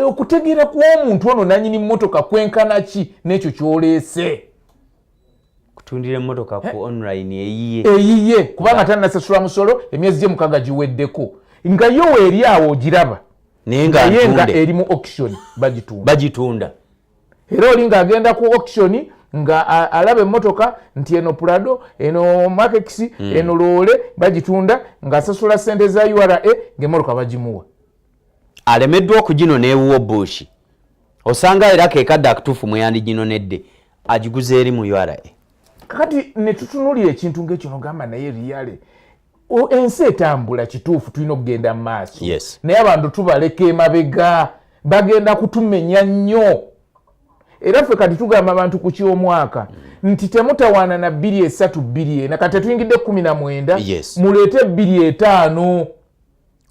okutegeera kw'omuntu ono nannyini mmotoka kwenkana ki n'ekyo ky'oleese? Kutundira emmotoka ku online eyiye. Eyiye, kubanga tannasasula musolo, emyezi gye 6 giweddeko. Nga yo weeri awo ogiraba. Naye nga Naye nga ntunde. eri mu auction bagitunda. Bagitunda. Era oli ng'agenda ku auction nga alaba emmotoka nti eno Prado, eno Mark X, eno loole, bagitunda, ng'asasula ssente za URA ng'emmotoka bagimuwa. Alemeddwa okuginona ewuwo Bush. Osanga era ke kadde akatuufu mwe yandiginonedde, agiguze eri mu URA. Kakati ne tutunuulira ekintu ng'ekyo n'ogamba naye really, ensi etambula kituufu, tulina okugenda mu maaso. Naye abantu tubaleka emabega, bagenda kutumenya nnyo. Era ffe kati tugamba abantu ku ky'omwaka nti temutawaana na bbiri esatu bbiri ena, kati tetuyingidde 19, muleete bbiri etaano.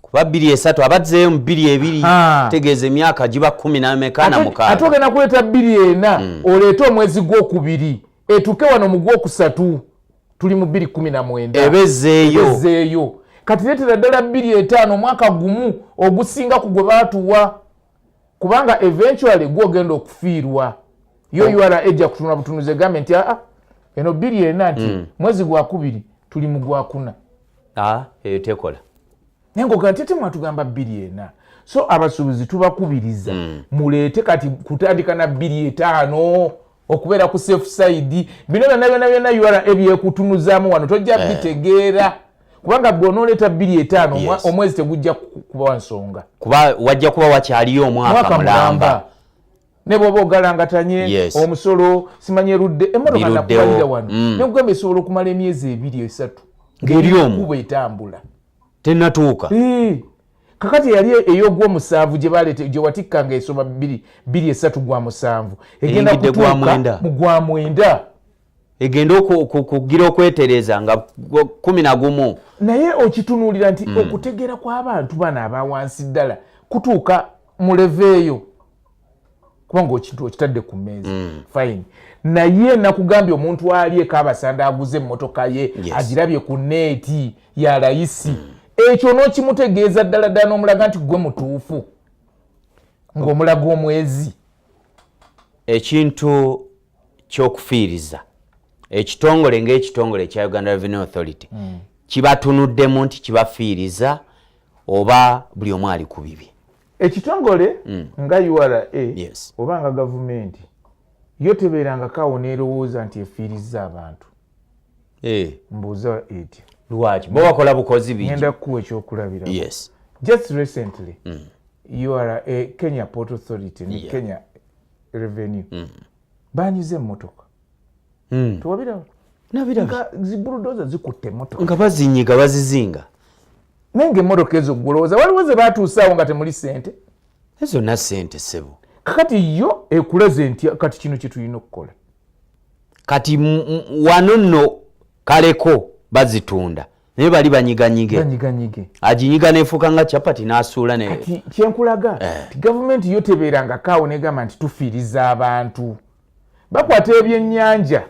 Kuba bbiri esatu abazzeeyo mu bbiri ebiri, tegeeza emyaka giba kumi na meka na mukaaga. Ate ogenda kuleeta 24, oleete omwezi gw'okubiri, etuuke wano mu gwokusatu, tuli mu bbiri kumi na mwenda. Ebezzeeyo. Ebezzeeyo. Kati leetera ddala 25, omwaka gumu ogusinga ku gwe baatuwa, kubanga eventually gw'ogenda okufiirwa. Yo URA ejja kutunula butunuzi egambe nti aa, eno 24 nti mwezi gwakubiri tuli mu gwakuna. Eyo tekola. Naye ng'ogamba nti ate mwatugamba 24. So abasuubuzi tubakubiriza muleete kati kutandika na 25 okubeera ku safe side. Bino byonna byonna byonna URA ebyekutunuzaamu wano tojja bitegeera, kubanga gwe onooleeta 25, omwezi tegujja kuba nsonga, kuba wajja kuba wakyaliyo omwaka Mwaka mulamba. mulamba. Ne bw'oba ogalangatanye omusolo simanye erudde emmotoka Biruddewo. nakubalira wano. Ne kugamba esobola okumala emyezi 2 3 Ng'eri omwo. Kuba etambula. Tennatuuka. Kakati yali ey'ogwomusanvu gye baleeta, gye watikka ng'esoma bbiri, bbiri esatu gwa musanvu. Egenda Eyingidde gwa kutuuka mwenda. mu gwa mwenda. Egenda kugira okwetereza nga 11. Naye okitunuulira nti okutegeera kw'abantu bano aba wansi ddala kutuuka mu level eyo. Kubanga okitadde ku mmeeza. Fine. Naye nakugambye omuntu ali eka abasanda aguze emmotoka ye, agirabye ku neeti ya layisi. Ekyo n'okimutegeeza ddala ddala n'omulaga nti gwe mutuufu. Ng'omulaga omwezi. Ekintu ky'okufiiriza ekitongole ng'ekitongole ekya Uganda Revenue Authority kibatunuddemu nti kibafiiriza oba buli omu ali ku bibi? Ekitongole nga URA oba nga gavumenti yo tebeerangako awo n'erowooza nti efiirizza abantu. Mbuuza etya? Lwaki? Bo bakola bukozi bingi. Ngenda kukuwa ekyokulabirako. Just recently, URA, Kenya Port Authority ne Kenya Revenue banyize emmotoka. Tewabiraba? Nabirabye. Nga zi bulldozer zikutte emmotoka. Nga bazinyiga bazizinga. Naye nga emmotoka ezo gulowooza waliwo ze batuusaawo nga temuli sente? Zonna sente, ssebo. Kakati yo ekulaze nti kati kino kye tulina okukola. Kati wano nno kaleko bazitunda, naye bali banyiganyige. Banyiganyige. Aginyiga nefuuka nga chapati n'asuula ne Kati kyenkulaga ti gavumenti yo tebeerangakaawo negamba nti tufiiriza abantu. Bakwata ebyennyanja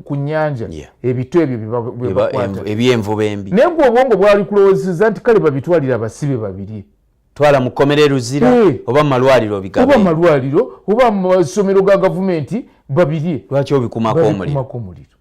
ku nnyanja, ebito ebyo bye bakwata. Ebyenvuba embi. Naye gwe obwongo bwali kulowoozesa nti kale babitwalire abasibe babiri. Twala mu kkomera e Luzira oba mu malwaliro. Oba bigabe. Malwaliro oba mu masomero ga gavumenti babirye. Lwaki obikumako omuliro? Babikumako omuliro,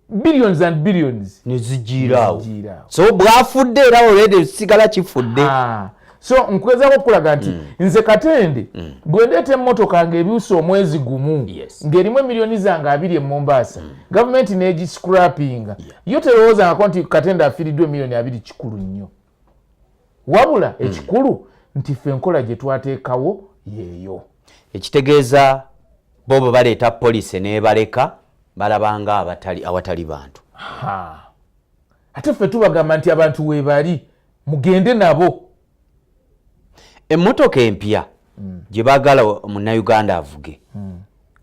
billions and billions. Nezigiiraawo. Nezigiiraawo. So bwafudde era already sigala kifudde. Ah, so nkugezaako okulaga nti nze Katende bwe ndeeta emmotoka ng'ebyusa omwezi gumu, ng'erimu emiliyoni zange 20 e Mombasa, gavumenti n'egiscrapinga, yo terowoozangako nti Katende afiiriddwa emiliyoni 20 kikulu nnyo. Wabula ekikulu nti ffe enkola gye twateekawo yeeyo. Ekitegeeza bo bwe baleeta poliisi n'ebaleka, balabanga abatali awatali bantu. Ha. Ate ffe tubagamba nti abantu weebali, mugende nabo. Emmotoka empya gye baagala Munnayuganda avuge,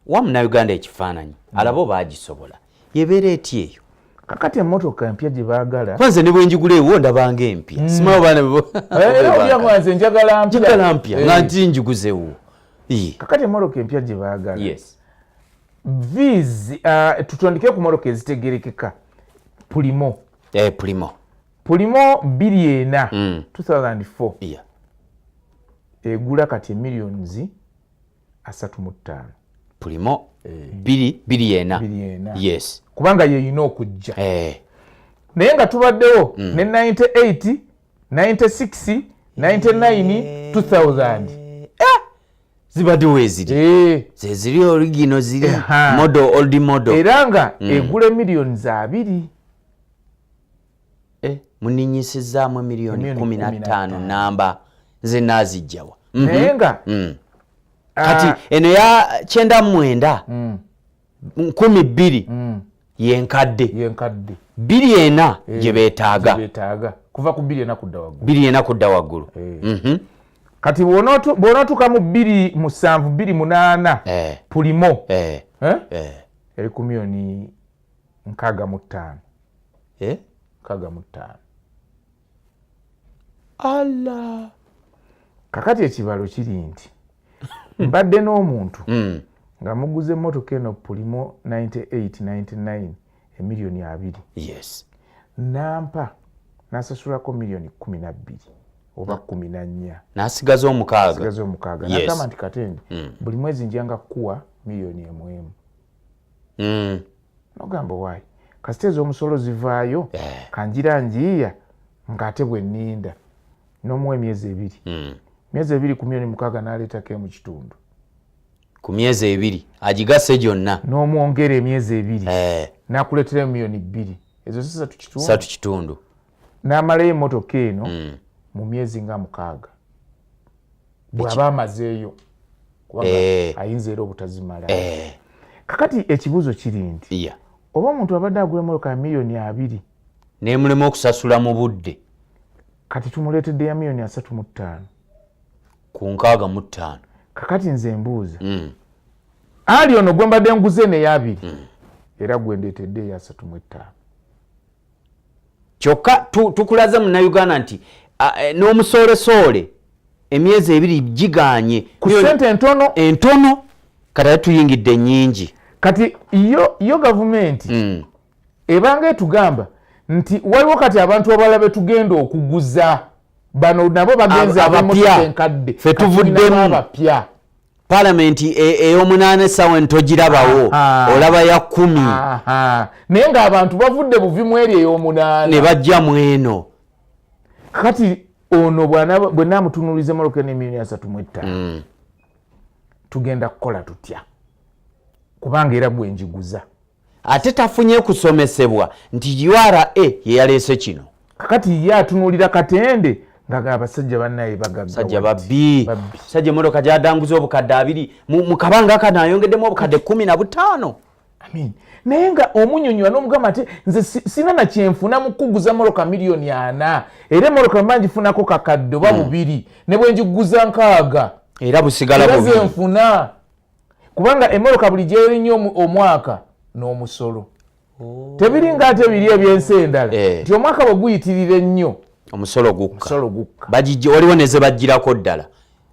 wa Munnayuganda ekifaananyi alaba oba agisobola, yebeera eti eyo? Kakati emmotoka empya gye baagala, Kwanze ne bwe njigula ewo ndabanga empya, simanyi oba Era olya nze njagala mpya. Njagala mpya nga nti njiguzewo. Kakati emmotoka empya gye baagala, Vitz, tutandike ku motoka ezitegerekeka, Premio. Premio. Premio 24, 2004, egula kati emiliyoni 35. Premio 2 24. 24. Kubanga yeyina okujja. Naye nga tubaddewo ne 98, 96, 99, 2000. Zibadde weeziri. Zeziri original, ziri model, old model. Era nga egula emiliyoni 20. Muninyisizaamu emiliyoni Emiliyoni kumi na kumi na ttaano ttaano. Namba nze naazijjawa? Naye nga Kati eno ya 99, 2000, yenkadde. Yenkadde. 24 gye beetaaga. Gye beetaaga, kuva ku 24 kudda waggulu. 24 kudda waggulu. Kati bw'onootuuka mu 2007, 2008, Premio, eh? Eri ku miliyoni 65. 65. Ala. Kakati ekibalo kiri nti mbadde n'omuntu nga muguze emmotoka eno Premio 98, 99, emiliyoni 20, nampa nasasulako miliyoni 12 oba 14. N'asigaza 6. Sigaza 6. Nagamba nti, "Katende, buli mwezi njanga kukuwa miliyoni 1 emu." Nogamba, "Waayi, kasita ez'omusolo zivaayo, kanjira njiiya ng'ate bwe nninda." N'omuwa emyezi 2. Myezi 2 ku miliyoni 6, n'aleetako 1 kitundu. Ku myezi 2 agigase gyonna. N'omwongera emyezi 2, n'akuleetera miliyoni 2, ezo si 3 kitundu? 3 kitundu. N'amalayo emmotoka eno mu myezi nga 6, bw'aba amazeeyo, kubanga ayinza era obutazimala. Kakati ekibuuzo kiri nti oba omuntu abadde agula emmotoka ya miliyoni 20, Nemulema okusasula mu budde, kati tumuleetedde ya miliyoni 35. Ku 65. Kakati nze mbuuza, ali ono gwe mbadde nguze neya 20, era gwe ndeetedde eya 35? Kyokka tukulaze Munnayuganda nti n'omusoolesoole emyezi 2 giganye. Ku ssente entono. Entono. Kati ate tuyingidde ennyingi. Kati yo gavumenti ebanga etugamba nti waliwo kati abantu abalala betugenda okuguza, bano nabo bagenze Abapya. ab'emmotoka enkadde. Ffe Kati tulinamu tuvuddemu. abapya. Palamenti ey'omunaana essaawa eno togirabawo. Olaba ya 10. Aha. Naye ng'abantu bavudde buvi mu eri ey'omunaana ne bajja mu eno. Kati ono bwe naamutunuuliza emmotoka eno emiliyoni 35, tugenda kukola tutya? Kubanga era gwe njiguza. Ate tafunye kusomesebwa nti URA ye yaleese kino. Kakati ye atunuulira Katende nga abasajja bannaye bagagga. Sajja babbi. Babbi. Sajja emotoka gyadanguza obukadde 20, mu kabanga kano ayongeddemu obukadde 15. I mean, naye nga omunyonyola n'omugamba nti nze sina nakyenfuna mu kuguza mmotoka miliyoni 40, era emmotoka mba ngifunako kakadde oba bubiri, ne bwe njiguza 60, era busigala era bubiri. Zenfuna, kubanga emmotoka buli gyerinnya omwaka n'omusolo tebiringa ate biri ebyensi endala nti omwaka bwe guyitirira ennyo, omusolo gukka. Omusolo gukka. Bagijje, waliwo ne ze bagirako ddala.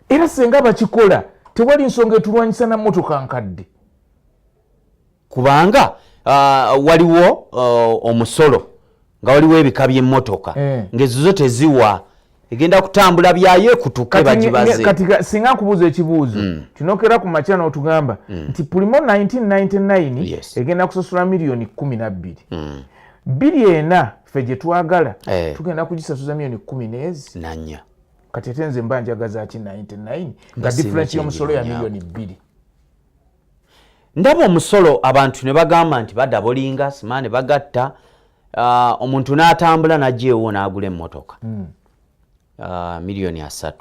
Era senga bakikola, tewali nsonga etulwanyisa na mmotoka nkadde. Kubanga waliwo omusolo nga waliwo ebika by'emmotoka ng'ezo zo teziwa, egenda kutambula byayo ekutuke bagibaze. Kati singa nkubuuza ekibuuzo, tinokera ku makya n'otugamba nti Premio 1999 egenda kusasula miliyoni 12, 24 ffe gye twagala tugenda kugisasuza miliyoni kumi n'ezi nanya. Kati ate nze mba njagaza ki 99 nga Nga sirina difference y'omusolo ya kyenjinoonyaako. miliyoni 2? Ndaba omusolo, abantu ne bagamba nti badabolinga sima ne bagatta, omuntu n'atambula n'ajja ewo n'agula emmotoka miliyoni 30.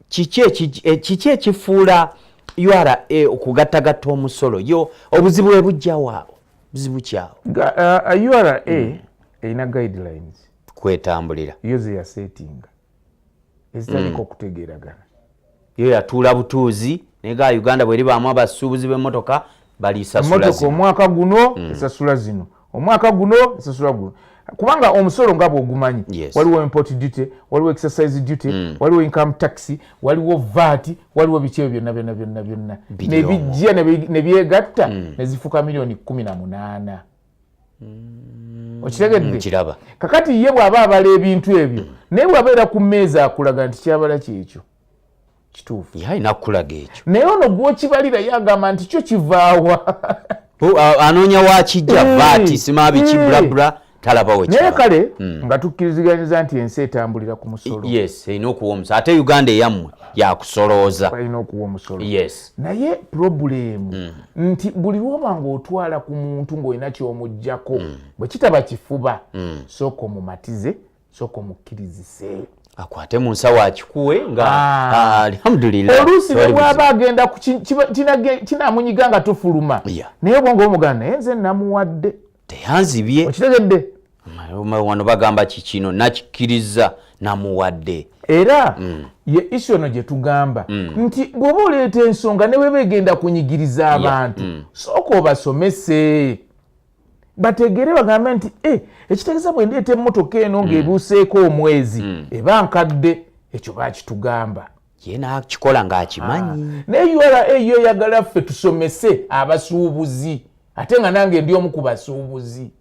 Kiki ekifuula URA okugattagatta omusolo? Yo obuzibu bwe bujjawo awo, buzibu kyawo? URA erina guidelines kwetambulira. Yo ze yasetinga ezitaliko okutegeeragana. Yo yatuula butuuzi naye ga Uganda bweribaamu abasuubuzi b'emmotoka balisasula Emmotoka zino. omwaka guno esasula zino, omwaka guno esasula guno, kubanga omusolo nga bw'ogumanyi, waliwo import duty, waliwo excise duty, waliwo income tax, waliwo VAT, waliwo biki ebyo byonna byonna byonna byonna. Biri omwo. Nebijja ne byegatta ne zifuuka miliyoni 18. Okitegedde? Nkiraba. Kakati ye bw'aba abala ebintu ebyo, naye bw'abeera ku mmeeza akulaga nti kyabala kyekyo kituufu. Ye alina kukulaga ekyo. Naye ono gwokibalira ye agamba nti kyo kivaawa? Anoonya wakijja. VAT sima biki, bulabula, talaba we Naye kiva. kale nga tukkiriziganyiza nti ensi etambulira ku musolo. Yes, erina okuwa omusolo, ate Uganda eyammwe yakusolooza. Balina okuwa omusolo. Naye problem nti buli lwoba ng'otwala ku muntu ng'olina ky'omuggyako, bwe kitaba kifuba, sooka omumatize, sooka omukkirizise. Akwate mu nsawo akikuwe nga Ah. ah, alhamdulillah. Oluusi ne Tewali bw'aba agenda kinaamunyiga nga tufuluma, naye obwongo bumugana, naye nze namuwadde. Teyanzibye. Okitegedde? Wano bagamba kikino nakikkiriza, namuwadde. Era ye issue eno gye tugamba nti bw'oba oleeta ensonga ne bweba egenda kunyigiriza abantu, sooka obasomese bategere, bagambe nti, "Eh, ekitegeeza bwe ndeeta emmotoka eno ng'ebuuseeko omwezi eba nkadde." Ekyo bakitugamba. Ye nakikola ng'akimanyi. Naye URA yo eyagala ffe tusomese abasuubuzi, ate nga nange ndi omu ku basuubuzi.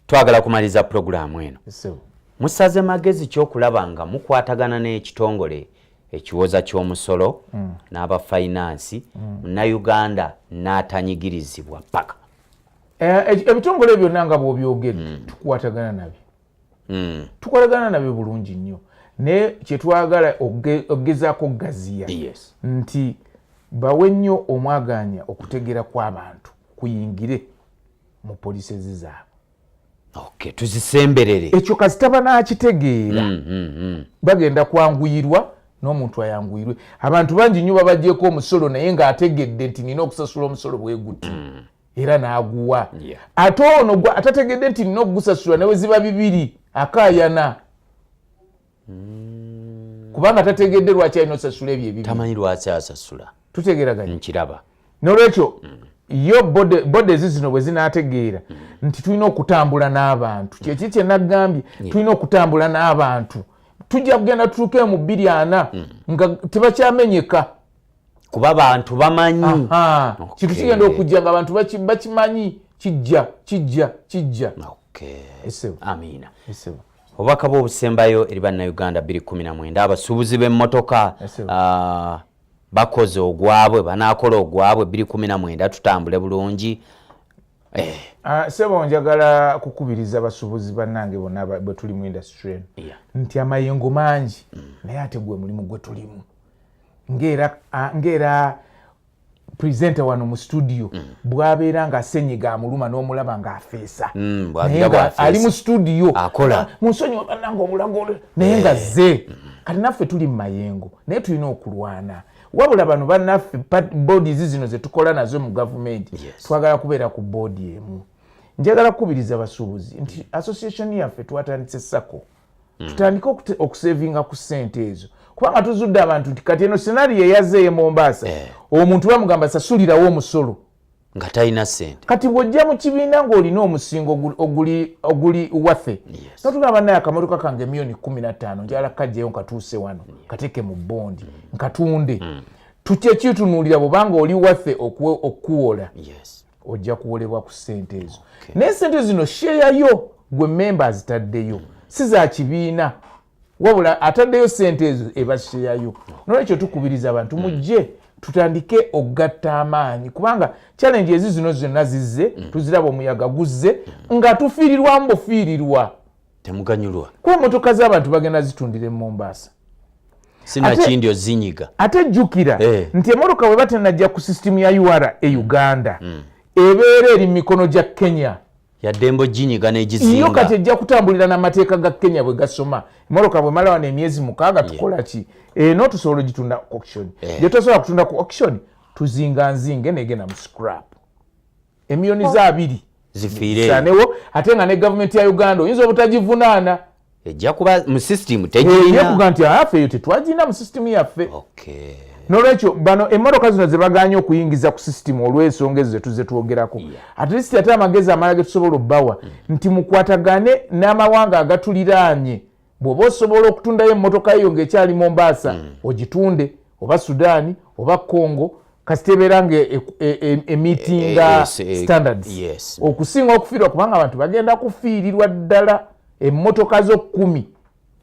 Twagala kumaliriza pulogulaamu eno. Ssebo. Musaze magezi kyokulaba nga mukwatagana n'ekitongole ekiwoza ky'omusolo n'aba finance, Munnayuganda n'atanyigirizibwa paka? Eh, ebitongole byonna nga bw'obyogedde tukwatagana nabyo. Tukolagana nabyo bulungi nnyo, naye kyetwagala okugezaako okugaziya nti bawe nnyo omwaganya okutegeera kw'abantu kuyingire mu policies zaabwe. Okay, tuzisemberere. Ekyo kasita banaakitegeera, bagenda kwanguyirwa n'omuntu ayanguyirwe. Abantu bangi nnyo babagyeko omusolo naye ng'ategedde nti nina okusasula omusolo bwe guti, era n'aguwa. Ate ono gwe atategedde nti nina okugusasula, newe ziba bibiri akaayana, kubanga tategedde lwaki alina osasula ebyo ebibiri. Tamanyi lwaki asasula. Tutegeraganye? Nkiraba. Nolwekyo yo bodies zino bwe zinaategeera nti tulina okutambula n'abantu, kyeki kyenagambye, tulina okutambula n'abantu, tujja kugenda tutuuke mu 2040 nga tebakyamenyeka. Kuba bantu bamanyi. Aha. Kintu kigenda okujja nga abantu bakimanyi, kijja kijja kijja. Esebo. Amiina. Esebo. Obubaka bw'obusembayo eri Bannayuganda 2019, abasuubuzi b'emmotoka. Esebo. Ah, bakoze ogwabwe, banaakola ogwabwe 2019 tutambule bulungi. Ah, sebo, njagala kukubiriza abasuubuzi bannange bonna bwe tuli mu industry eno nti amayengo mangi, naye ate gwe mulimu gwe tulimu. Ng'era presenter wano mu studio bw'abeera nga senyiga amuluma n'omulaba ng'afeesa, bw'agira naye nga bw'afeesa. ali mu studio. Akola. "Ah, munsonyiwa bannange, omulago olwo," naye nga ze Kati naffe tuli mu mayengo, naye tulina okulwana. Wabula bano bannaffe, bodies zino zetukola nazo mu gavumenti, twagala kubeera ku board emu. Njagala kukubiriza abasuubuzi nti association yaffe twatandise SACCO. Tutandike okusevinga ku ssente ezo, kubanga tuzudde abantu nti kati eno scenario eyazzeeyo Mombasa, omuntu bamugamba sasulirawo omusolo nga talina ssente. Kati bw'ojja mu kibiina ng'olina omusingo oguli waffe, notugamba, "Naye akamotoka kange 15 miliyoni, njagala kajjayo nkatuuse wano, kateeke mu bond, nkatunde." Tukyekitunuulira bwobanga oli waffe okuwola, ojja kuwolebwa ku ssente ezo. Naye sente zino sheyayo gwe memba azitaddeyo, si za kibiina, wabula ataddeyo sente ezo eba sheyayo. Nolwekyo tukubiriza abantu, mujje tutandike okugatta amaanyi, kubanga challenge ezi zino zonna zizze, tuziraba, omuyaga guzze nga tufiirirwamu bufiirirwa. Temuganyulwa. Kuba emotoka z'abantu bagenda zitundira e Mombasa. Sinakindi ozinyiga. Ate jjukira nti emotoka bwe batenajja ku sisitimu ya URA e Uganda, ebeera eri mu mikono gya Kenya. Yaddembe oginyiga Iyo n'egizinga. Kati ejja kutambulira n'amateeka ga Kenya bwe gasoma. Emotoka bwemala wano emyezi 6, tukola ki? Eno tusobola ogitunda ku auction. Gye tosobola kutunda ku auction, tuzinga nzinge negenda mu scrap, emiliyoni za 20 zifiire. Sanewo. Ate nga ne gavumenti ya Uganda oyinza obutagivunaana. Ejja kuba mu system tegirina. Yekuga nti affe eyo tetwagirina mu sisitimu yaffe. Nolwekyo bano emmotoka zino zebaganye okuyingiza ku sisitimu olw'ensonga ezo zetuze twogerako, at least ate amagezi amalala ge tusobola obbawa nti mukwatagane n'amawanga agatuliraanye. Bw'oba osobola okutundayo emmotoka yo ng'ekyali Mombasa, ogitunde, oba Sudaani oba Congo, kasita ebeera nga emitinga standards, okusinga okufiirwa, kubanga abantu bagenda kufiirirwa ddala. Emmotoka zo 10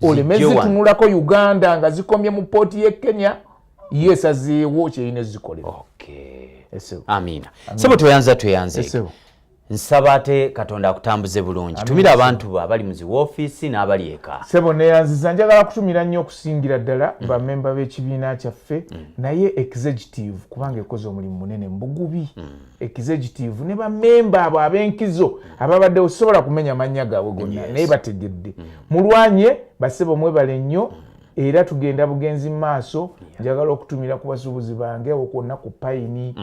oleme Zijje wano. zitunulako Uganda nga zikomye mu pooti y'e Kenya, ye esazeewo kyerina ezikolera. Esebo. Amiina sebo, tweyanza, tweyanze. Esebo. Nsaba ate Katonda akutambuze bulungi. Tumira abantu bo abali mu ziwoofiisi n'abali eka. Sebo, neyanziza. Njagala kutumira nnyo okusingira ddala bamemba b'ekibiina kyaffe, naye executive, kubanga ekoze omulimu munene mu bugubi. Executive ne bamemba abo ab'enkizo ababaddewo, sobola kumenya mannya gaabwe gonna, naye bategedde. Mulwanye basebo, mwebale nnyo, era tugenda bugenzi mu maaso. Njagala okutumira ku basuubuzi bange okwonna ku Payini,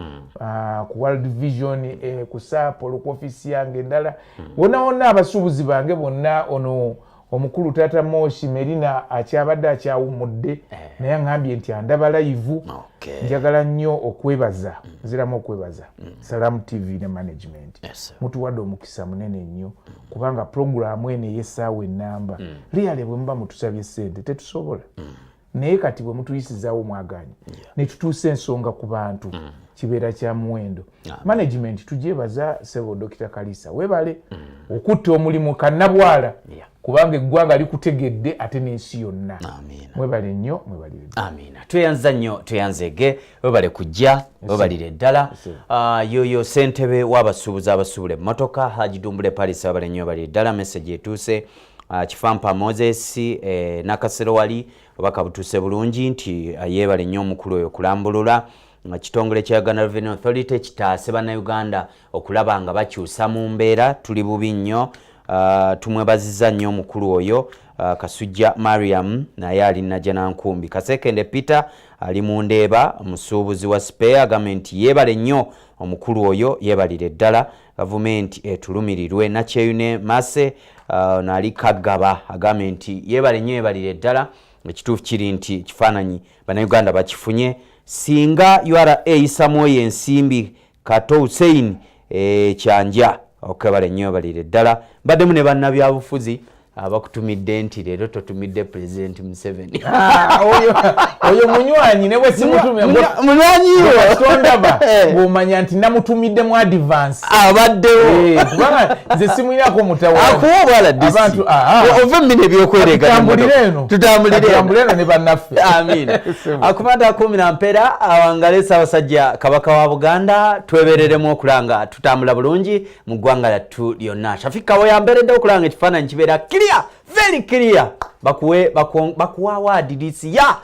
ku World Vision, ku Saapolo, ku ofiisi yange endala wonna wonna, abasuubuzi bange bonna. Ono omukulu Taata Moshi Merina akyabadde akyawummudde, naye aŋambye nti andaba live. Njagala nnyo okwebaza, nziramu okwebaza Salamu TV ne management. Mutuwadde omukisa munene nnyo, kubanga puroguramu eno ey'essaawa enamba, really bwe muba mutusabye sente tetusobola, naye kati bwe mutuyisizaawo mwaganye ne tutuusa ensonga ku bantu, kibeera kya muwendo. Management tugyebaza. Sebo Dr Kalisa, webale okutta omulimu kannabwala, kubanga eggwanga likutegedde ate n'ensi yonna. Amiina. Mwebale nnyo, mwebalire ddala. Amiina, tweyanza nnyo, tweyanzege, webale kujja, webalire ddala. Yoyo ssentebe w'abasuubuzi abasuubula emmotoka, Haji Dumbule Paris, webale nnyo, webalire ddala. Message etuuse. Kifampa Moses, Nakasero wali obaka butuuse bulungi nti yeebale nnyo omukulu oyo okulambulula nga kitongole kya Uganda Revenue Authority kitaase Bannayuganda okulaba nga bakyusa mu mbeera. Tuli bubi nnyo. Tumwebaziza nnyo omukulu oyo. Kasujja Mariam naye ali Najjanankumbi. Kasekende Peter ali mu Ndeeba, omusuubuzi wa spare, agambye nti yeebale nnyo omukulu oyo, yeebalire ddala, gavumenti etulumirirwe. Nakyeyune Mase, naali Kagaba, agambye nti yeebale nnyo, yeebalire ddala. Ekituufu kiri nti ekifaananyi Bannayuganda bakifunye. Singa URA eyisamu oyo ensimbi. Kato Hussein, Kyanja, okebale nnyo, balire ddala. Mbaddemu ne bannabyabufuzi abakutumidde nti leero totumidde President Museveni. Ah, oyo munywanyi, ne bwe simutumira Munywanyi wo. Tondaba bw'omanya nti namutumidde mu advance. Abaddewo. Kubanga nze simuyinako mutawaana. Akuwa obwala disi. Abantu, ah. Ova emmina ebyokwerega. Tutambulire eno. Tutambulire eno. Tutambulire eno ne bannaffe. Amiina. Sebo. Akumata akumira mpera awangale Ssaabasajja Kabaka wa Buganda. Twebereremu okulanga tutambula bulungi mu ggwanga lyattu lyonna. Shafika we yamberedde okulanga ekifaananyi kibeera clear, very clear. Bakuwe bakuwa award this year.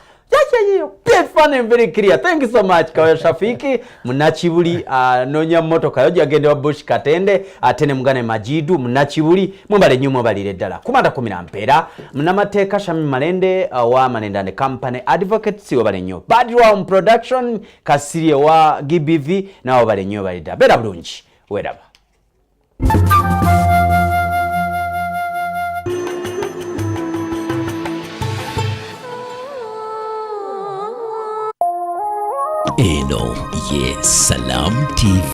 Very clear. Thank you so much Kawaya Shafiki munakibuli anoonya uh, mmotoka yo gyagende wa Bush Katende ate ne mugane Majidu munakibuli mwebale nnyo mwebalire ddala kumanda kumi na mpeera munamateeka Shami Malende uh, wa Malende and Company Advocates webale nnyo Bad Round Production Kasirye wa GBV nawe webale nnyo webalire ddala beera bulungi weraba. Eno ye Salam TV.